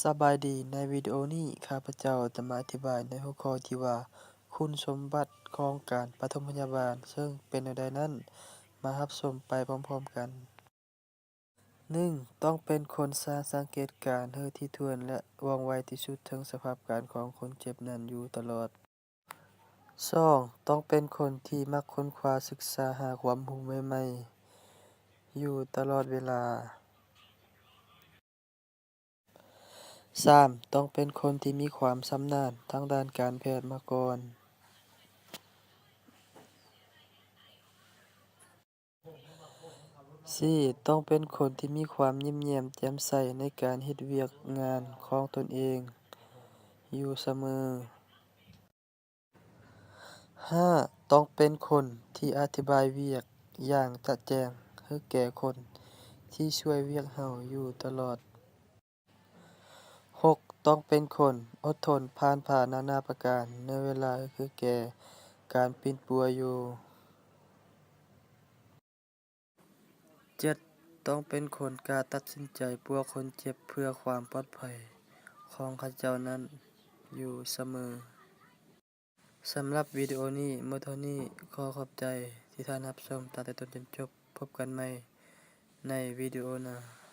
ສະບາຍດີ, ໃນວິດີໂອນີ້ ຂ້າພະເຈົ້າຈະມາອະທິບາຍໃນຫົວຂໍ້ທີ່ວ່າ ຄຸນສົມບັດຂອງການປະຖົມພະຍາບານ ເຊິ່ງເປັນແນວໃດນັ້ນ ມາຮັບຊົມໄປພ້ອມໆກັນ. ໜຶ່ງ, ຕ້ອງເປັນຄົນຊ່າງສັງເກດການໃຫ້ຖີ່ຖ້ວນ ແລະ ວ່ອງໄວທີ່ສຸດເຖິງສະພາບການຂອງຄົນເຈັບນັ້ນຢູ່ຕະຫຼອດ. ສອງ, ຕ້ອງເປັນຄົນທີ່ມັກຄົ້ນຄວ້າສຶກສາຫາຄວາມຮູ້ໃໝ່ໆຢູ່ຕະຫຼອດເວລາ. ສາມ, ຕ້ອງເປັນຄົນທີ່ມີຄວາມຊຳນານທາງດ້ານການແພດມາກ່ອນ. ສີ່, ຕ້ອງເປັນຄົນທີ່ມີຄວາມຍິ້ມແຍ້ມແຈ່ມໃສໃນການເຮັດວຽກງານຂອງຕົນເອງຢູ່ສະເໝີ. ຫ້າ, ຕ້ອງເປັນຄົນທີ່ອະທິບາຍວຽກຢ່າງຈະແຈ້ງໃຫ້ແກ່ຄົນທີ່ຊ່ວຍວຽກເຮົາຢູ່ຕະຫຼອດ. ຫົກ, ຕ້ອງເປັນຄົນອົດທົນຜ່ານຜ່ານານາປະການໃນເວລາໃຫ້ແກ່ການປິ່ນປົວຢູ່. ເຈັດ, ຕ້ອງເປັນຄົນກ້າຕັດສິນໃຈປົວຄົນເຈັບເພື່ອຄວາມປອດໄພຂອງເຂົາເຈົ້ານັ້ນຢູ່ສະເໝີ. ສຳລັບວິດີໂອນີ້ໝົດເທົ່ານີ້. ຂໍຂອບໃຈທີ່ທ່ານຮັບຊົມຕັ້ງແຕ່ຕົ້ນຈົນຈົບ. ພົບກັນໃໝ່ໃນວິດີໂອໜ້າ.